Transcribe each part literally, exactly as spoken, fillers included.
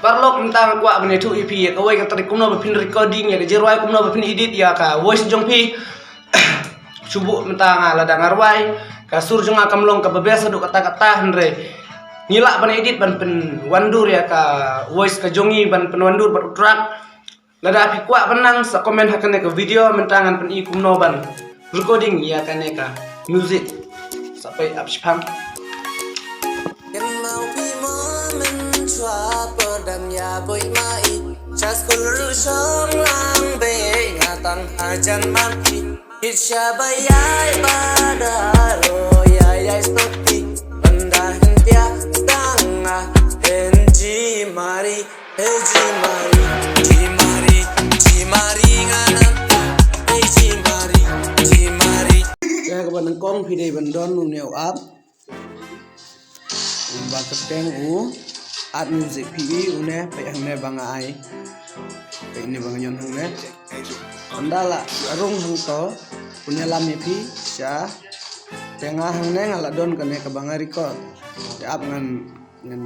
Paralok, mynta nga kwah ban ïathuh ïa phi ïa kawei ka trik kumno ba phin recording ïa ka jingrwai, kumno ba phin edit ïa ka voice jong phi. Shu bun mynta nga lada nga rwai, ka sur jong nga kam long kaba best haduh katta katta, hynrei ngi lah ban edit ban pynwandur ïa ka voice ka jong ngi, ban pynwandur bad u track. Lada phi kwah ban nang, sa comment ha kane ka video, mynta ngan pyni kumno ban recording ïa kane ka music. Sa peit ap shiphang. Kynmaw phi mo mynshwa por dang ïa buh mai. Sha skul ruh shong lang beit, nga tang hajan marki. It sha ba ïai ba da ro ïai ïai stop phi. Ban da hyntia tang nga hynji mari. Hey, Jimari, Jimari, Jimari, nga nanta. Hey, Jimari, Jimari. Te kaba nyngkong phi dei ban don une u app. Ba kyrteng u app music, phi i une, peit hangne ba nga ai. Peit ne ba nga ñion hangne. Ynda la rung hangto, une lam ïa phi sha. Te nga hangne nga la don kane kaba nga record. Te ap ngan ngan,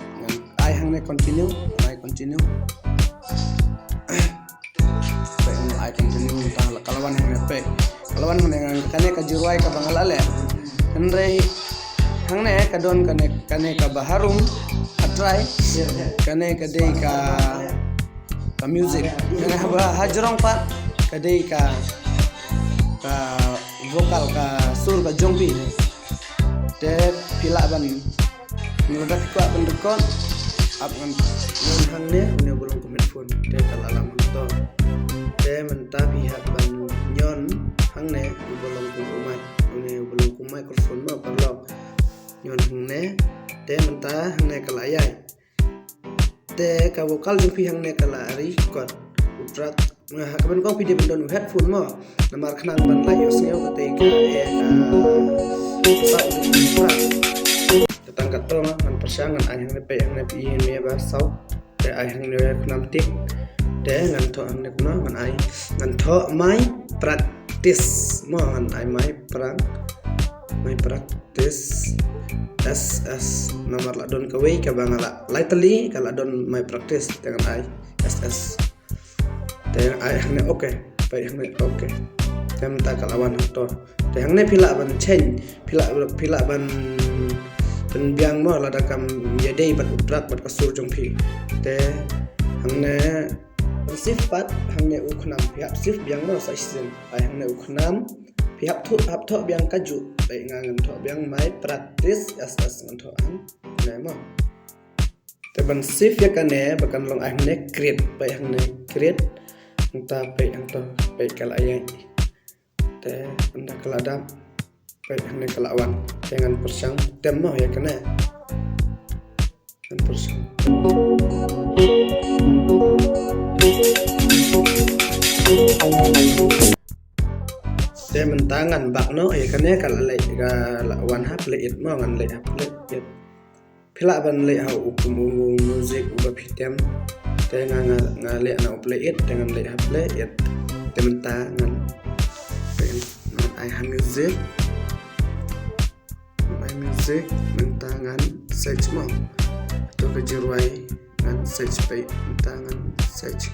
ngan ai hangne continue, ngan ai continue. Peit ngan ai continue, tang la ka la wan hangne peit. Ka la wan hangne ngan kane ka jingrwai kaba nga la leh. Hynrei hangne ka don kane, kane kaba harum, ha trai. Kane ka dei ka, ka music. Kane haba ha jrong pat ka dei ka, ka vocal, ka sur ka jong phi. Te phi lah ban, lada phi kwah ban record, ap ngan ñion hangne, une u ba long kum headphone. Te ka la lam hangto. Te mynta phi hap ban ñion hangne, u ba long kum u mic, une u ba long kum microphone mo paralok. Ñion hangne. Te mynta hangne ka la ïai. Te ka vocal jong phi hangne ka la record. U track. Nga ha ka ban kong phi dei ban don u headphone mo. Namar khnang ban la ïohsngew kata ka, eh, ka, ka track. Te tang katto nga ngan pyrshang ngan ai hangne, peit hangne phi i hangne ba saw. Te ai hangne khnam tik. Te ngan thoh hangne kumno, ngan ai. Ngan thoh my practice. Mo, ngan ai my prac-, my practice. This S S, namar la don kawei kaba nga la lai tylli, ka la don my practice, te ngan ai S S. Te ai hangne okay, peit hangne okay. Te mynta ka la wan hangto. Te hangne phi lah ban change, phi lah, phi lah ban pynbiang mo, lada kam ïadei bad u track bad ka sur jong phi. Te hangne shift pat, hangne u khnam, phi hap shift biang mo sa shisien. Ai hangne u khnam. Phi hap thoh, hap thoh biang kajuh. Peit nga ngan thoh biang my practice S S ngan thoh hangne mo. Te ban save ïa kane ba kan long ai hangne create, peit hangne create. Nangta peit hangto, peit ka la ïai. Te ynda ka la dap, peit hangne ka la wan. Te ngan pyrshang tem mo ïa kane. Ngan pyrshang. Te mynta ngan back noh ïa kane, ka la leh, ka la wan ha play it mo, ngan leh ha play it. Phi lah ban leh ha u kum u music uba phi tem. Te nga, nga, nga leh na u play it, te ngan leh ha play it. Te mynta ngan, ngan ai ha music. Ngan ai music, mynta ngan search mo. To ka jingrwai ngan search, peit mynta ngan search.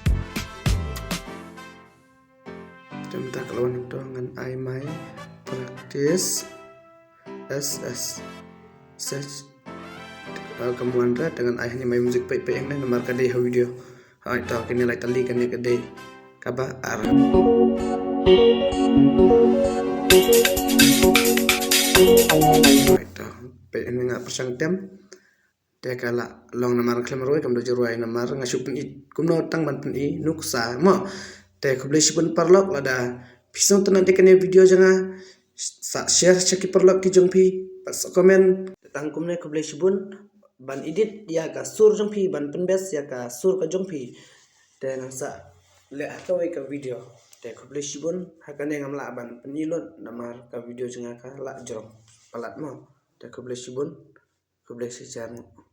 Te mynta ka la wan hangto, ngan ai my practice S S. Search. Ka mut re, te ngan ai hangne my music, peit peit hangne namar ka dei ha video. Hooid to, kane lai tylli, kane ka dei kaba ar. Hooid to, peit hangne nga pyrshang tem. Te ka la long namar khlem rwai, kam dei ju rwai namar nga shu pyni kumno tang ban pyni nuksa mo. Te khublei shibun paralok, lada phi sngewtynnat ïa kane video jong nga, sa share sha ki paralok ki jong phi, bad sa comment. Te tang kumne, khublei shibun, ban edit ïa ka sur jong phi, ban pynbest ïa ka sur ka jong phi. Te ngan sa leh ha kawei ka video. Te khublei shibun, ha kane ngam lah ban pyni lut namar ka video jong nga ka la jrong palat mo. Te khublei shibun. Khublei shihajar nguh.